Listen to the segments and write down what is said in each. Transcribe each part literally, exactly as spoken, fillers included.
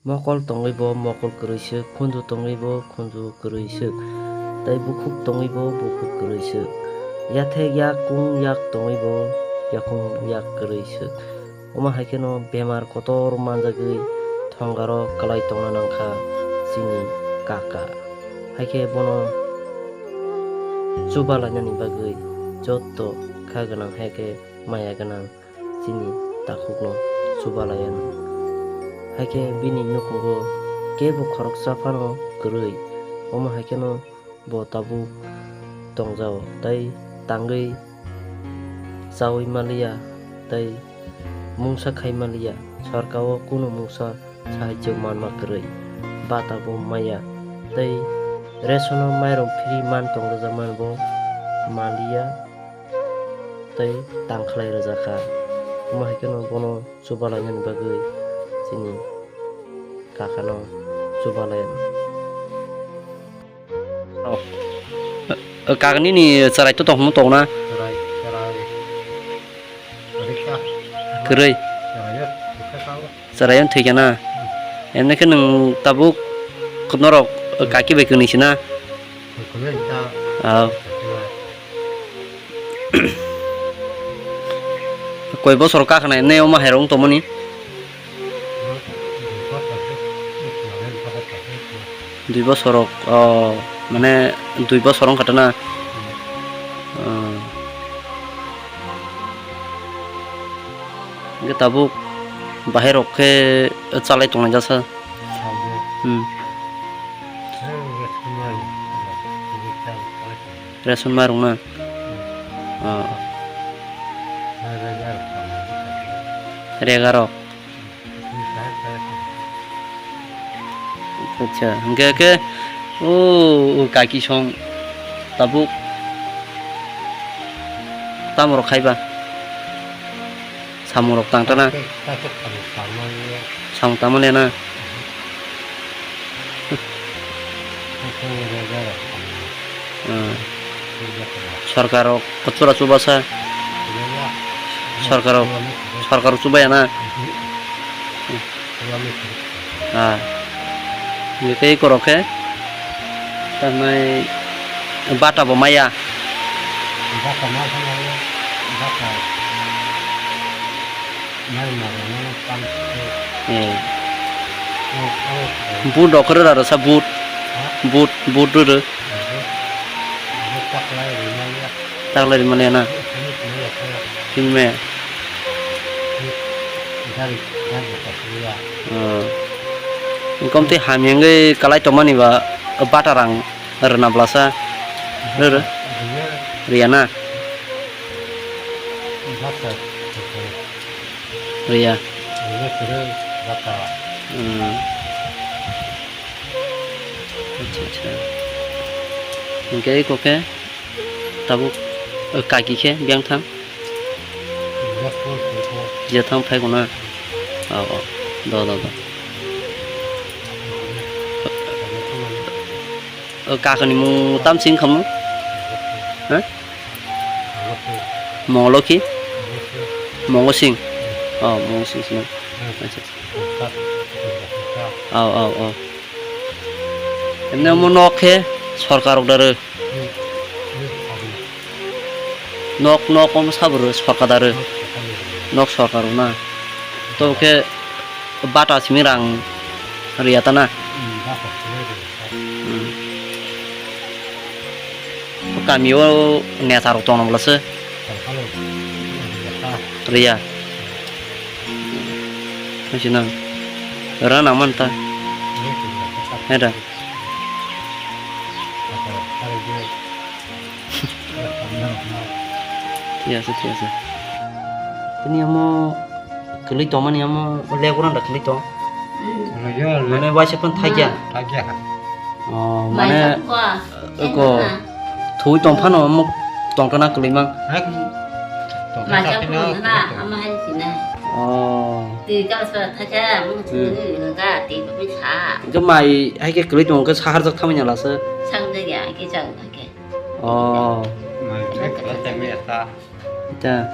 Mokol tongwi bo mokol kwrwi swk, khunju tongwi bo khunju kwrwi swk, tei bukhuk tongwi bo bukhuk kwrwi swk. Yathek yak kung yak tongwi bo yakung yak kwrwi swk. Omo hai kheno bemar kotor manjagwi thongaro kwlai tongna nangkha chini kaka. Hai khe bono chuba lainani bagwi jotto kha gwnang hai khe maya gwnang chini takhukno chuba laiya nang. Hai khe bini nukhungo kebo khoroksa phano kwrwi. Omo hai kheno bo tabuk tongjao tei tangwi chaui maliya tei mungsa khai maliya. Sorkaro kunu mungsa sahajyo manma kwrwi, bata bo maya tei resono mairum free man tongjajakmani bo maliya tei tangkhlai rwjakha. Omo hai kheno bono chuba lainani bagwi chini kakano chuba lainani. Oh. Eh, kagni ni chwrai to tong tong na. Chwrai, chwrai. Rikha. Kwrwi. Chwrai, rikha sao. Chwrai thwi kana. Emne khe nwng tabuk norok kaki bai kwnwi sina. Kwrwi ta. Ah. Koi bosor ka khna emne omo hai rong tongmani. Dui bosor rok, oh, mane dui bosor wngkha ta na? Oh. Hingke tabuk bahai rok khe chalai tongnai jasa. Hmm. Ration mairung na? Oh. Rega rok. Acha, hingke ke, o, o kaki song tabuk tamo rok khaiba? Samung rok tang tana? Samung tamo le na? Ah. Sorkar rok kuchura chubasa. Sorkar rok, sorkar rok chubaya na? Ah. Tei korok khe tanai bata bo maya. Bata ma thangwi bata. Nang nang nang pan. Eh. Oh, oh. But rok rwra rwsa but. Ha? But, but rwrw. But taklai rwmani ya. Taklai rwmani ya na? Sini sini ya kaya. Sini me. Gari, gari taklai ya. Oh. Komti hamyangwi kalai tongmani ba bata rang rwna blasa. Rwrw. Rwya. Rwya na? Bata. Rwya. Rwna kwrwi bata. Hmm. Acha, acha. Hingke eko khe tabuk, eh, kaki khe biyang thang? Jethang phai kona? Oh, oh. Do, do, do. O kakani mung tam sing khamu? Ha? Mongoloki? Mongo sing? Oh, Mongo sing sino. Acha, acha. Au, au, au. Emne omo nok khe sorkar rok daro. Nok, nok omo sabro sorkar daro. Nok sorkar rok na. To khe bata simi rang riya ta na. Hmm. Kami o neta rok tong bwlasa. Riya. Hachi nang. Rana manta. Heda. Thik ase, thik ase. Tini amo kwlwi tongmani amo legranda kwlwi tong. Mane waisa phano thakya. Thakya. Oh, mane eko thwi tong phano amo tongkha na kwlwi mang. Masa phano na ama hai sina. Oh. Twi kal sa thakya mo thwi ga twi ba sa. Hingke mai hai khe kwlwi tong khe saharjak thamani lasa. Sang de ya ke chang thakya. Oh. Mai khe kwlai tong ya sa. Ita.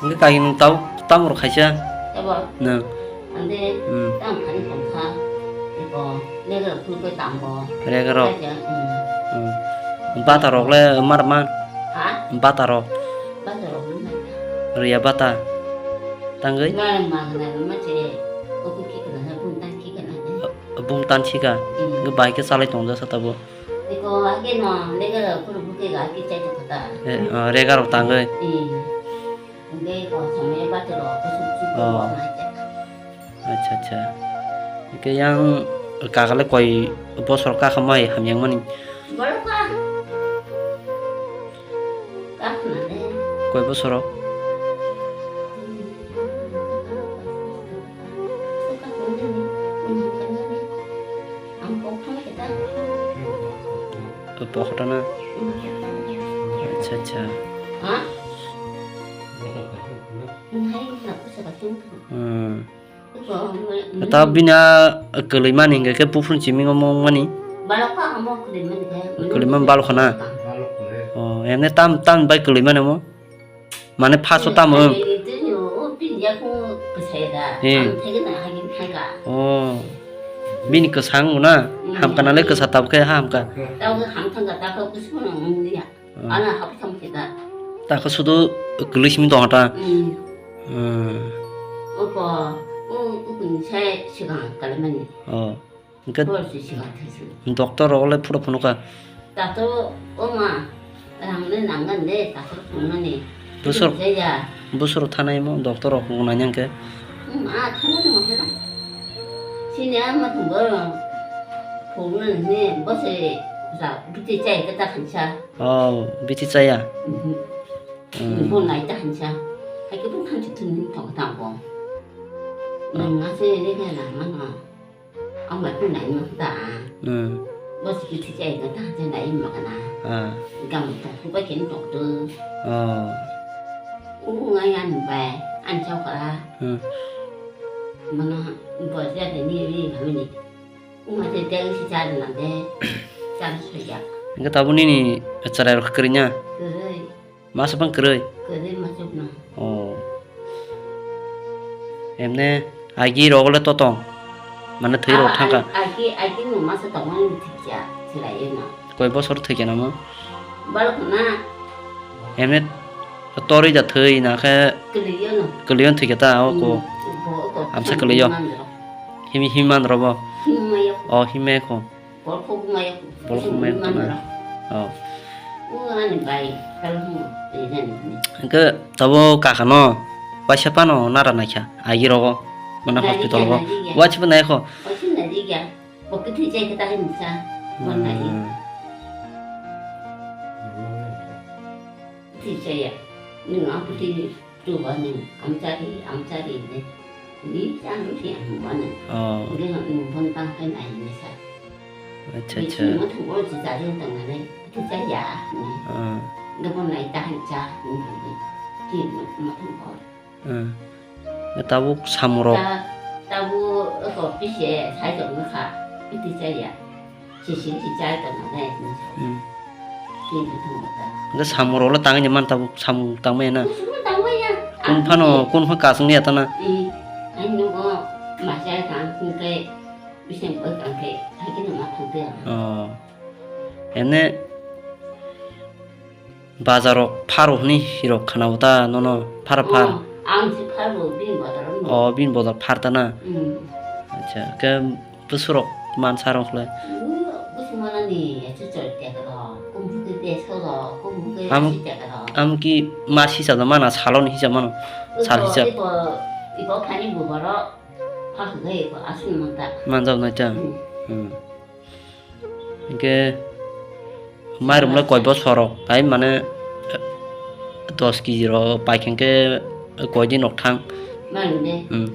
Hingke kahi nwng tau, tamo rok khaisa? Abo. Nwng. Ande Hmm. Tang phani tongkha. Eko lega phulukhe tangbo. Lega rok. Kaisa, hmm. Hmm. Bata rok le mar man. Ha? Bata rok. Bata rok le mar. Riya bata. Tangwi? Mar ma na ma che. Oku ki kana na bung tan ki kana na. Bung tan sika. Hmm. Ge bai ke salai tongja sa tabo. Eko ake no lega phulukhe ga ki chai to kata. Eh, ah, rega rok tangwi. Hmm. Hingke o samaya bati rok kusuk kusuk Oh. Nai khe. Acha, acha. Hingke yang kakale koi bosor kakhamai hamyang mani? Borok ka. Kakhna de. Koi bosoro? Ang kok thang kita. Pokhotana. Acha, acha. Ha? Nai, na kusa ka tung. Hmm. Ko, Ta bini a kwlwi mani hingke khe buphuru chiming omo wng mani. Balok ka amo kwlwi mani khe. Kwlwi mani balok khana? Balok khana. Oh, emne tam, tam bai kwlwi mani omo? Mane phaso tamo? Bini, bini, bini yakung kwsai da. He. Ang thai na hagi thai ka. Oh. Bini kwsang wngna? Hmm. Hamkana le kwsa tab khe hamka. Tao hamthang ka ta ka kusu na wng ya. Hmm. Ana haptham kita. Ta khe sudu kwlwi simi tong ta. Hmm. Hmm. Opo, o, o kung sai sigang kalamani. Oh. Hingke Bor si sigang thaisu. Doctor rok le phuro phunukha. Doctor o ma, rang le nanggan de, doctor phungnani. Busur, Jaya. Busur thanai mo, doctor rok phungnai nang khe. Hmm, a thangmani mo khe. Sini a ma thung bor. Phungnani ne, bo se, ja, biti chai khe ta khansa. Oh, biti chaya? Mhm. Hmm. Bo nai ta hansa. Hai ke bo thanchi thun ni thok ta bo. Ah. Nang ase ni ke na ma no. Ang ma tu nai ma ta. Hmm. Bo si ki thi chai ta ta je nai ma kana. Ah. Gam ta ku ba ken tok tu. Oh. U ngai an bai. An chau ka. Hmm. Mana bo ja de ni ni ha ni. U ma te te si cha de na de. Cha se ya. Hingke tabuk nini cherai rok kwrwi nya? Kwrwi. Masa bang kwrwi? Kwrwi masuk no. Oh. Emne agi rok le totong. Mane thwi rok Ah, thangka. Agi, agi no masa tongmani thikya, chwrai no. Koi bosor thikya namo? Balok na. Emne torwi da thwi na khe Kwlwi no. Kwlwi thikya ta o ko. Hmm, bo, ko Amsa thang kwlwi yo. Man ro. Himi, himi man ro bo. Himi mayo. Oh, himi ko. Bol khogwi maya. Bol khogwi maya tongna. Oh. O ani bai, kal hum, e jani. Hingke tabo kaka no, waisa phano nara naikha, agi rogo, mana hospital go. Naikha, naikha. Waisa phano naikho. Waisa naikha. Bo kwthwi chai khe ta hai misa. Bo nai. Hmm. Kwthwi chaya. Nwng a kwthwi. Chuba ni amchari, amchari de. Ni chang si ang bana. Oh. Nge ang bon tang kai nai ni sa. Acha, acha. Ni mo thang bol si sa jeng tang nai. Ti cha ya ni. Ah. Nge bon nai ta han cha ni. Ti mo thang bol. Ah. Nge tabuk samurok. Ta, tabu ko pise sai jong kha. Ti cha ya. Sisi si chai tongma nai ni. Hmm. Kini tongma ta. Hingke samung rok le tangwi ni man tabuk samung tangmaya na. Samung tangmaya. Kun phano, kun pha kasung ya tana. Hmm. Ani nugo masa tang hingke bising oi tangke, hai khe numa thangte. Oh. Ene Bazar rok pharo hwnwi rok khana bo ta nono phar phar. Oh, ang si pharo bini bazar rok. Oh, bini bazar phar ta na? Hmm. Acha, ke bwswk rok mansa rok le? Bwswk mana ni, ya chu chol tek rok, kum bwkhe beso rok, kum bwkhe Am-, asi tek rok. Am ki mas hisab da mana, salon hisab mano? Sal hisab. Ibo, ibo, ibo phani bubar rok, phak hwnkhe ibo aswk man ta. Manjak nai ta? Hmm. Hmm. Hingke mairum le koi bosor rok, tai mane dos kg rok pai khe hingke koi din rok thang. Mairum de? Hmm.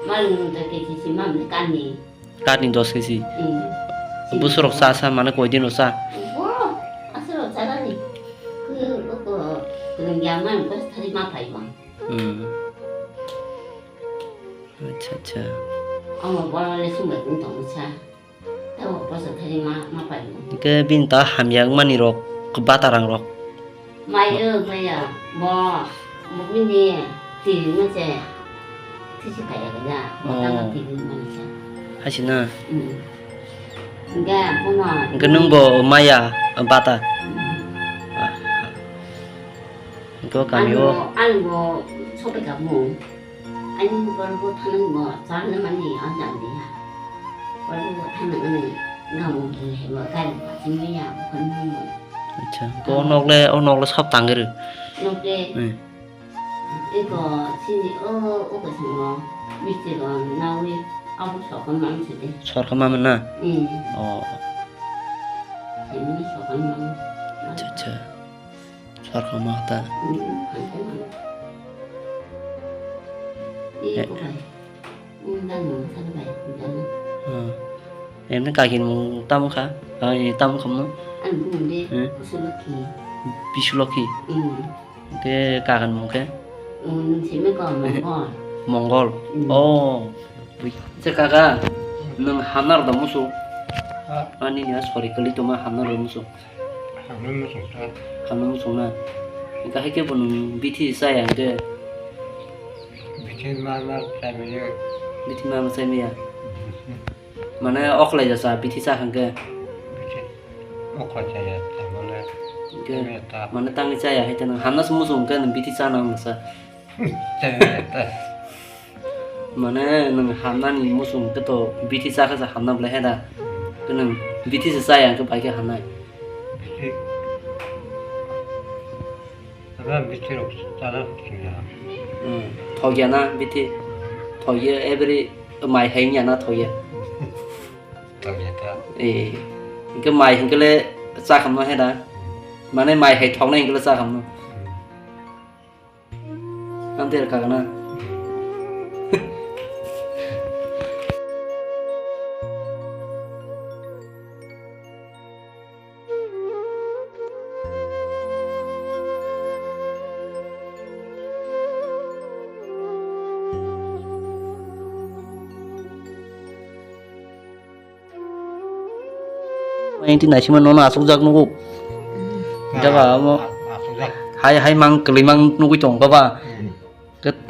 Mairum dos kg si mam de kani. Kani dos kg. Hmm. Bosor rok cha cha mane koi din rok cha. Bo, aswk rok cha nani. Khe, ko, ko, kwrwngya mairum dos thari ma phai bang. Hmm. Acha, acha. Amo bola le sumbai tong tong cha. Tabo bwsa thani ma, ma pai. Hingke bini ta hamya wngmani rok, kwbata rang rok. Mai o, maya, bo, bo bini twi ma se. Sisi kaya kaya, Oh. Tama tigwi manisa. Haisina. Hmm. Enggak, puno. Enggak nung bo maya, bata. Hmm. Ah. Enggak kami Anu, o. Anu bo sope kamu. Ani borok bo thangnani bo charwna mani o jang dia. Borok bo thangnani gamo bo hebo gari bo simi ya bo khon bo. Acha, bo nok le, o nok le sab tangri. Nok le. Hmm. Eko sini o, o kaisa no misti ro nawi abo sokon mam sidi. Sorkha mam na? Hmm. Oh. Sini sokon mam. Acha, acha. Sarkha ma ta. Hmm, hangke mano. Eh. Eko bai. Hmm, dan no, sar bai, dan no. Hmm. Emni kakin mung tam kha? Ai, tam kha mo? Ani bumung de, Hmm. Bisulokhi. Bisulokhi? Hmm. Te kakan mung khe? Hmm, simi ko Mongol. Mongol? Hmm. Oh. Te kaka, nwng hamnar da musu? Ha? Ani niya sorry, kali toma hamnar da musu? Hamno muchung ta. Hamno muchung na. Hinkhe hai khe bo nwng bithi chaya hinkhe. Bithi ma ma chai maya. Bithi ma ma chai maya. Mhm. Mane okhlai jasa bithi cha hinkhe. Bithi okhlai chaya, chai male. Hinkhe chai maya ta. Mane tangwi chaya hai ta nwng hamna se muchung hinkhe nwng bithi chana wngsa. Chai maya ta. Mane nwng hamnani muchung khe to bithi chakha se hamna bwlai hai da. Khe nwng bithi se chaya hwnkhe bai khe hamnai. Bithi. Aba bithi rok chana singya. Hmm. Thokya na bithi? Thokya every mai hai ya na thokya? Thokya ta. Eh. Hwnkhe mai hwnkhe le chakhamno hai da. Mane mai hai thoknai hwnkhe le chakhamno. Hmm. Ang tei rwkha gana. Yang ti naisima nono asukjak nugo. Hmm. Jaba amo. Asukjak. Hai, hai mang kwlwi mang nugwi tong baba. Hmm. Ket-,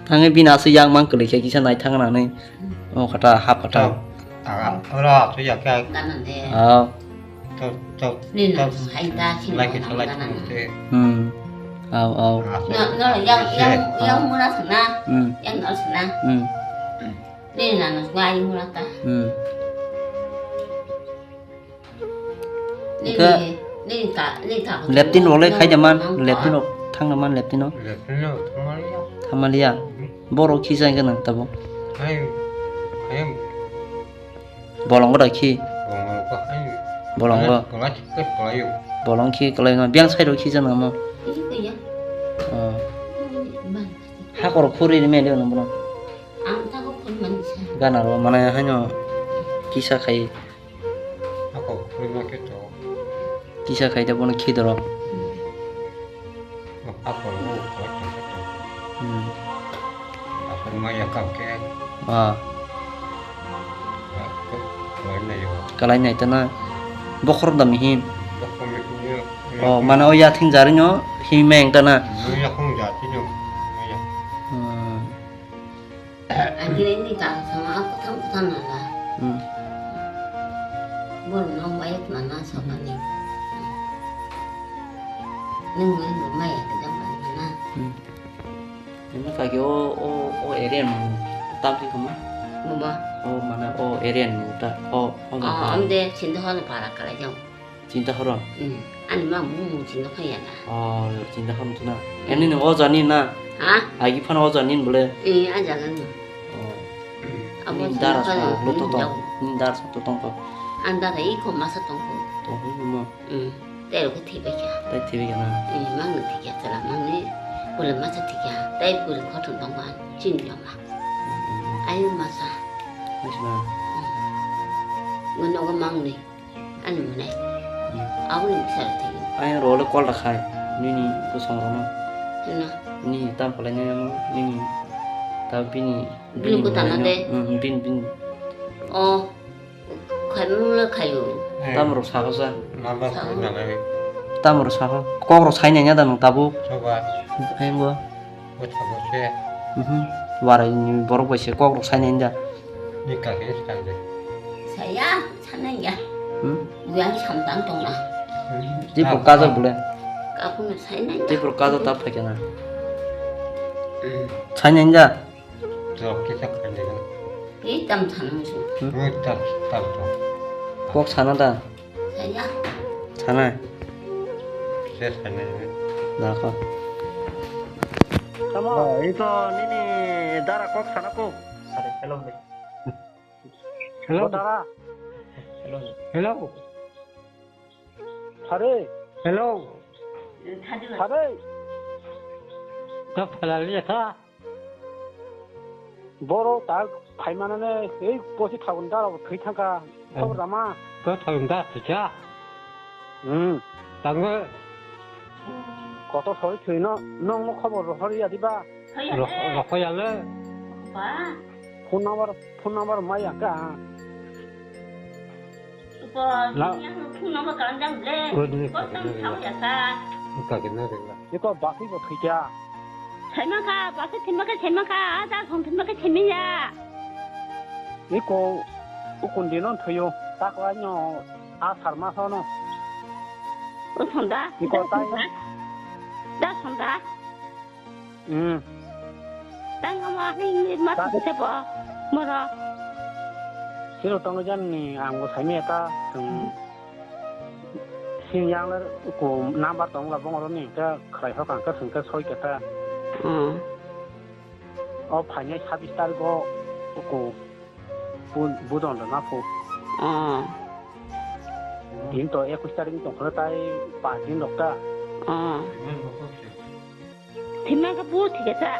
thangwi bini aswk yang mang kwlwi khe kisa naithang nani. Hmm. O kata hap kata. Tok, aga, ora aswk ya khe. Kanan de. Ah. Tok, tok, Nini tok. Hai ta sini Lagi kanan salai kanan. Tong te. Hmm. Au, au. Aswk. No, no, yang, yang, yang mura sana. Hmm. Yang no sana. Hmm. Nini nana suai mura ta. Hmm. Nini, Oke. Nini ka, nini ka. Leptin rok le khai jaman, leptin rok thang jaman, leptin rok. Leptin rok thang maliya. Thang maliya. Hmm. Borok khisa gana tabo. Hai, hai. Bolong da khi. Bolong ko hai. Bolong ko. Kola chikat kola yo. Bolong khi kola no. Biang sai rok khisa namo. Iya, iya. Oh. Bang. Hakor khuri ni mele no bono. Ang ta ko phun man sa. Gana ro mana haino kisa khai. Ako, koi ma khe to. Kisa khai da bono khidoro. Hmm. Ako, o, ko, to, to. Hmm. Ako ma ya kam khe. Ah. Ko, ko, ko na yo. Kalai nai ta na. Bokhor da mihin. Bokhor mihin yo. Oh, mana o yathing jari no himeng ta na. Yo yakhung jati yo. Ya. Hmm. Agini ni kang sama aku tam tam nana. Hmm. Bol nong bayat mana sama ni. Nung nung maya kedam mana. Hmm. Ini kaki o, o, o area mu tam sih kamu? Mama. Oh, mana o area mu ta, o, o. Oh, mana? Om de cinta hal para kala jang. Cinta horo? Hmm. Ani ma mung mung cinta kaya na. Oh, cinta horo tu na. Ini ni o jani na. Ha? Agi phan o jani bole. Eh, aja kan. Oh. Abo ni dar sa lo to tong. Ni dar sa to tong ko. Anda da iko masa tong ko. Tong ko mo. Hmm. Tei ko thibai kya. Tei thibai kya na. Eh, mang ni thibai kya tala mang ni. Bole masa thibai kya. Tei bole khotong tong ko. Chin kya ma. Ayo masa. Masa. Hmm. Ngono ko mang ni. Ani mwnai. Hmm. Aboni bwsarok thwiwi. Ayang role call rwkhai, nini bwsong rokno. Hino. Nini tam khlainai omo, nini ta bini, bini kwtana de. Hmm, bini, bini. O, khaimung le khaio. Tam rok sakho sa. Mama khainai. Tam rok sakho. Kok rok sainai ya da nang tabuk. Soba. Ayang bo. Bwskango se. Mhm. Warai ni borok bai se kok rok sai nai da. Ni kake sai de. Saya, sana ya. Hmm? Buang samtang tong na. Tei pur kajak bole. Kaku na sai nai. Tei pur kajak ta phai kana. Sai nai da. Jok kisa khan de. Ni tam sana musu. Hmm? Ni tam, tam to. Kok sana da. Saya. Sana. Saya sana. Nako. Tamo. Oh, ito nini dara kok sana ko. Hello. Hello. Dara. Hello. Hello. Hello. Hello. Tap halal ya ta. Boro ta phaimanane ei posi thagun dara thwi thangka. Khobor rama. To thagun da thika. Hmm. Tango. Koto soi thwino nongno khobor rohor ya diba? Roh-, rohor ya le. Ba. Phone number, phone number mai ya ka. Upo, la- yang phone number kan jang le. Ko ni ko ka tang ni sao la. Ya sa. Ka ke na de la. Iko basi bo thikya. Saima kha, basi thima khe saima kha, a da song thima khe saima ya. Iko ukun dino thuyo, takla nyo a sarma sono. O sonda. Iko tai. Da sonda. Hmm. Tang ma ni ma ta- se bo. Moro. Sino tongo jan ni ang bo saimi ta. Hmm. Sin yang le ko number tong la bong ro ni ta khlai ho kang ka sung ka soi ka ta. Hmm. O phainai sabis tarik o ko bu-, budon rwna phu. Hmm. Din to ekush tarik tong khna tai pas din rok ta. Hmm. Thima ka bu thik asa.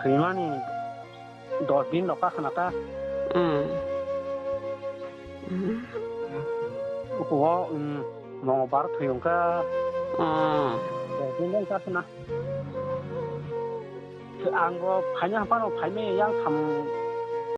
Thwimani dos din rok ka khna ta. Hmm. Hmm. Uko, um, Mongolbar thwi wngkha. Ah. Dos din wngkha khna. Ang bo phaina haphano phaimai yang tham